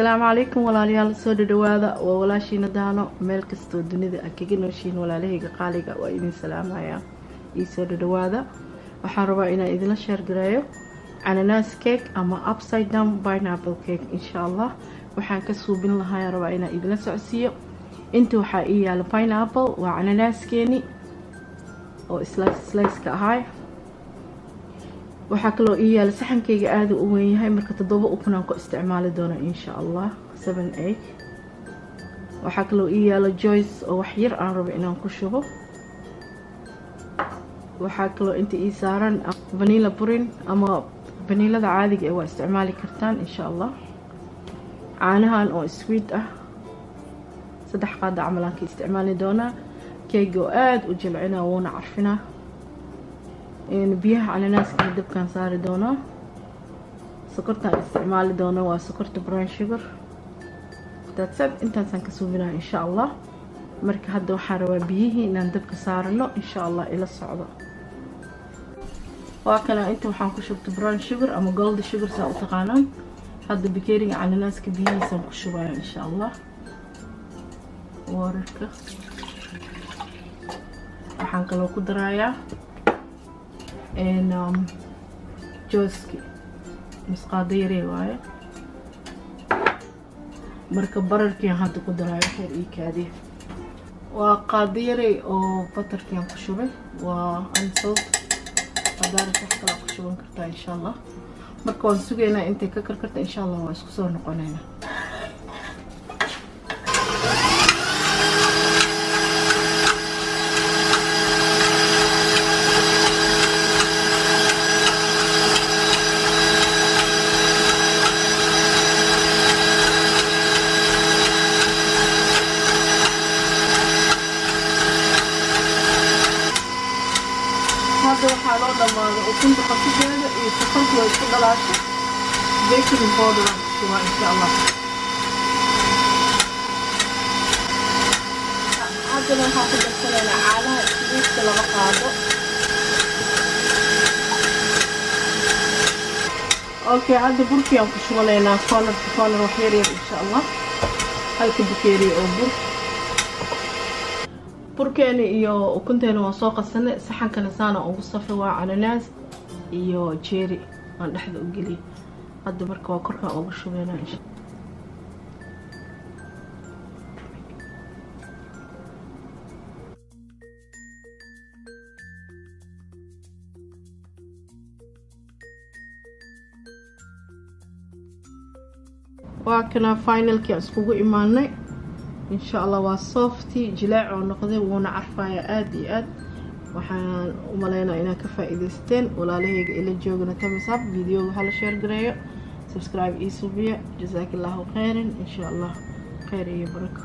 Asalaamu calaykum walaalayaal, soo dhadhawaada. Waa walaashiina Daano. Meel kastoo dunida aad kaga nooshiin, walaalahayga qaaliga, waa idin salaamaya. Ii soo dhadhawaada. Waxaan rabaa inaan idinla share gareeyo cananaas cake ama upside down pineapple cake, insha Allah. Waxaan ka suubin lahaa rabaa inaan idinla socodsiiyo. Inta waxaa ii yaala pineapple, waa cananaaskeeni oo slice sliceka ahaay. Waxaa kaloo ii yaala saxankayga aada u weyn yahay, marka 7 ukunaan ku isticmaali doona, insha Allah, 7 egg. Waxaa kaloo ii yaala juice oo wax yar aan rabo inaan ku shubo. Waxaa kaloo inta ii saaran vanilla pudding ama vanilada caadiga ee waa isticmaali kartaan, insha Allah. Caanahan oo sweet ah 3 qaada camal aan ka isticmaali doonaa. Keega oo aada u jilcinaa, wuuna carfinaa. Biyaha cananaaskana dabkaan saari doonaa. Sokortaan isticmaali doona waa sokorta brown sugar. That's it, intaasaan ka suubinaa, insha Allah. Marka hadda waxaan rabaa biyihii inaan dabka saarano, insha Allah. Ila socdo. Waa kana, inta waxaan ku shubtay brown sugar ama gold sugar saa u taqaanaan. Hadda bakeeriga cananaaska biyihiisaan ku shubaya, insha Allah. Waterka waxaan kaloo ku darayaa juiceki, misqaado yarey waaye. Marka butterkian hadda ku daraayo, waxyar ii kaadiya. Waa qaado yarey oo butterkian ku shubay, waa unsalt. Haddaa rabto wax kalaa ku shuban kartaa, insha Allah. Marka waan sugaynaa intay ka karkarta, insha Allah. Waa isku soo noqonaynaa. Hadda waxaa loo dhamaaday ukunta qasideeda iyo sokorta, waa isku dhalaashay. Baking powder aan ku shubaa, insha Allah. Haddana waxaan ku darsanaynaa caanaha sweetka, 2 qaado. Okay, hadda burkii aan ku shubanaynaa, corner to corner, wax yar yar, insha Allah. Halka bakeeri oo bur. Burkeena iyo ukunteena waan soo qasanay. Saxankana saana ugu safay, waa cananaas iyo cherry aan dhexda u geliyay. Hadda marka waa korkaan ugu shubeynaa, insha. Waa kana finalkii aan iskugu imaanay, insha Allah. Waa soft, jilaac oo noqday, wuuna carfaya aada iyo aad. Waxaan u maleynaa inaad ka faa-iideysteen. Walaalahayga ila joogana, thumbs up, videoga hala share gareeyo, subscribe ii subiya. Jazaak Allahu khayran, insha Allah. Khayr iyo barako.